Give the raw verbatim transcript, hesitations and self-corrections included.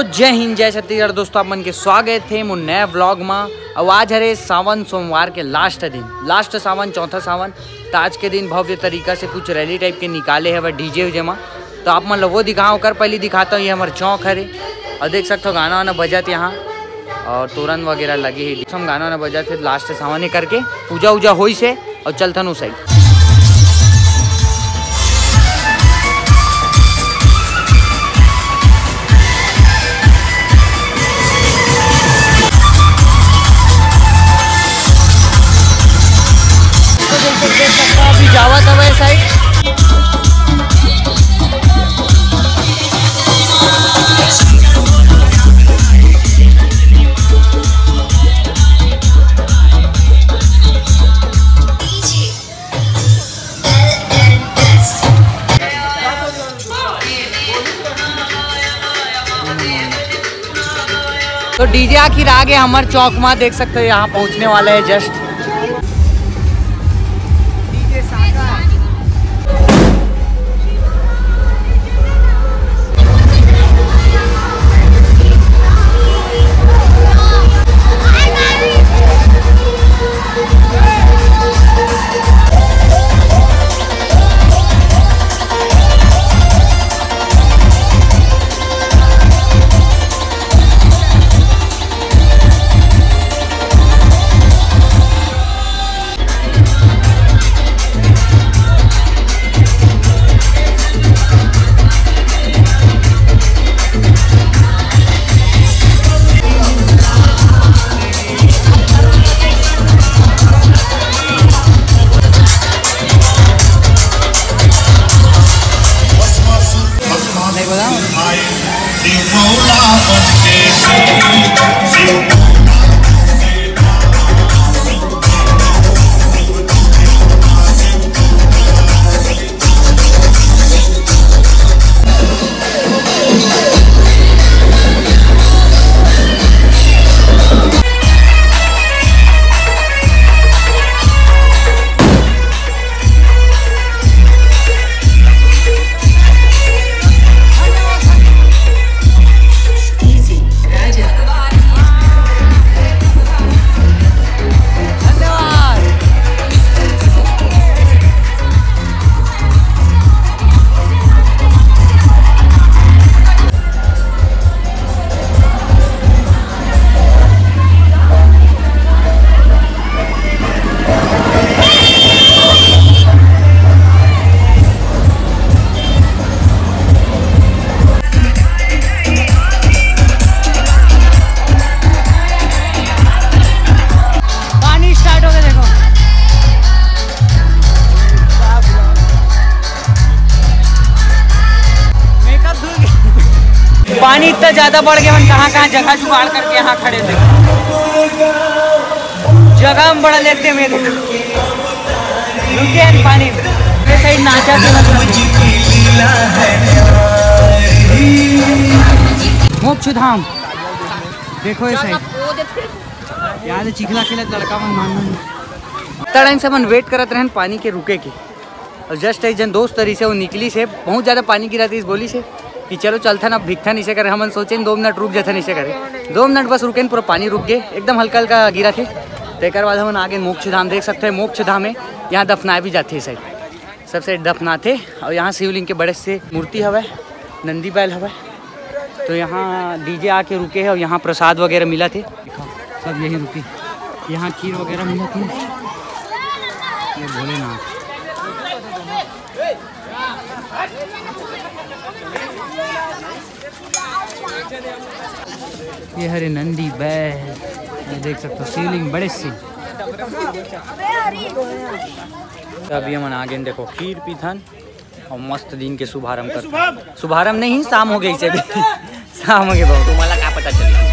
तो जय हिंद, जय छत्तीसगढ़ दोस्तों, आप मन के स्वागत हे मोर नया व्लॉग मा। अउ आज हरे सावन सोमवार के लास्ट दिन, लास्ट सावन, चौथा सावन। तो आज के दिन भव्य तरीका से कुछ रैली टाइप के निकाले हवे डीजे उजे मा। तो आप मन ला वो दिखाओ, ओकर पहले दिखाता हूँ, ये हमर चौक हरे। अउ देख सकथो गाना वाना बजत यहाँ, अउ तोरन वगैरह लगे हे। हम गाना वाना बजत हे, लास्ट सावन हे करके पूजा उजा होइस हे। अउ चलथन ओ साइड। तो जैसे देख सकते हो, अभी जावत हवे साइड। तो डीजे आखिर आ गए हमर चौक मा, देख सकते हो यहाँ पहुँचने वाला है जस्ट। पानी स्टार्ट हो गया, देखो। मेकअप धुल गया। पानी इतना ज्यादा बढ़ गया, मन कहाँ कहाँ जगह जुगाड़ करके यहाँ खड़े थे। जगह हम बड़ा लेते में देखो। रुके हैं पानी। ये साइड नाचा थे मतलब। मोक्ष धाम। देखो ये साइड। यहाँ से चिखला खेलत लड़का मन मारना है। इतना टाइम से अपन वेट करत रहन पानी के रुके के। अउ जस्ट एक जन दोस्त रहिस हे, वो निकलिस हे, बहुत ज्यादा पानी गिरत रहिस, बोलिस हे कि चलो चलथन, अब भीगथन, इसे करे। हमन सोचेन दो मिनट रुक जाथन, इसे करे दो मिनट बस रुकेन, पूरा पानी रुक गे, एकदम हल्का हल्का गिरत हे। तो एकर बाद हमन आगे मोक्ष धाम देख सकते हैं, मोक्ष धाम हे, यहाँ दफनाए भी जाथे साइड, सब साइड दफनाथे। अउ यहाँ शिवलिंग के बड़े से मूर्ति हवय, नंदी बैल हवय। तो यहाँ डीजे आके रुके हे अउ यहाँ प्रसाद वगैरह मिलत हे। देखो, सब यही रुके, यहाँ खीर वगैरह मिलत हे। ये भोलेनाथ, ये हरे नंदी बैल, ये देख सकते हो शिवलिंग बड़े से। तो अभी हमन आगे देखो खीर पीथन। अउ मस्त दिन के शुभारंभ कर। शुभारंभ नहीं, शाम हो गई से भी। शाम हो गई बहुत। तुम्हाला काय पता चली?